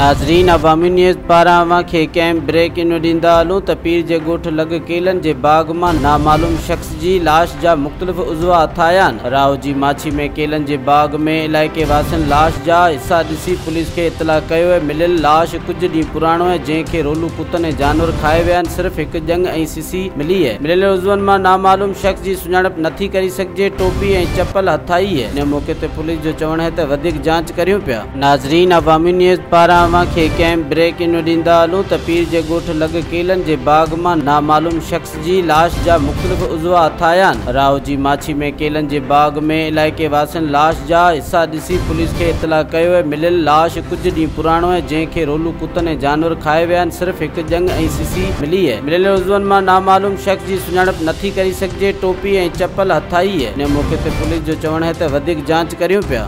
ناظرين عوامي نيوز پاران اوهان کي ڪنهن بريڪ انو ڏيندا هلون ته پير جي ڳوٺ لڳ ڪيلن جي باغ مان نامعلوم شخص جي لاش جا مختلف عضوا هٿ آيا آهن. راهو جي ماڇي ۾ ڪيلن جي باغ ۾ علائقي واسين لاش جا حصا ڏسي پوليس کي اطلاع ڪيو ۽ مليل لاش ڪجهه ڏينهن پراڻو آهي جنهن کي رولو ڪتن ۽ جانور کائي ويا آهن صرف هڪ ڄنگهه ۽ سسي ملي آهي. مليل عضون مان نامعلوم شخص جي سڃاڻپ نٿي ڪري سگهجي ٽوپي ۽ چپل هٿ آئي آهي. ان موقعي تي پوليس جو چوڻ آهي ته وڌيڪ جاچ ڪريون پيا. ناظرين عوامي نيوز پاران اوهان کي ڪنهن بريڪ انو ڏيندا هلون ته پير جي ڳوٺ لڳ ڪيلن جي باغ مان نامعلوم شخص جي لاش جا مختلف عضوا هٿ آيا آهن. راهو جي ماڇي ۾ ڪيلن جي باغ ۾ علائقي واسين لاش جا حصا ڏسي پوليس کي اطلاع ڪيو ۽ مليل لاش ڪجهه ڏينهن پراڻو آهي جنهن کي رولو ڪتن ۽ جانور کائي ويا آهن صرف هڪ ڄنگهه ۽ سسي ملي آهي. مليل عضون مان نامعلوم شخص جي سڃاڻپ نٿي ڪري سگهجي ٽوپي ۽ چپل هٿ آئي آهي. ان موقعي تي پوليس جو چوڻ آهي ته وڌيڪ جاچ ڪريون پيا.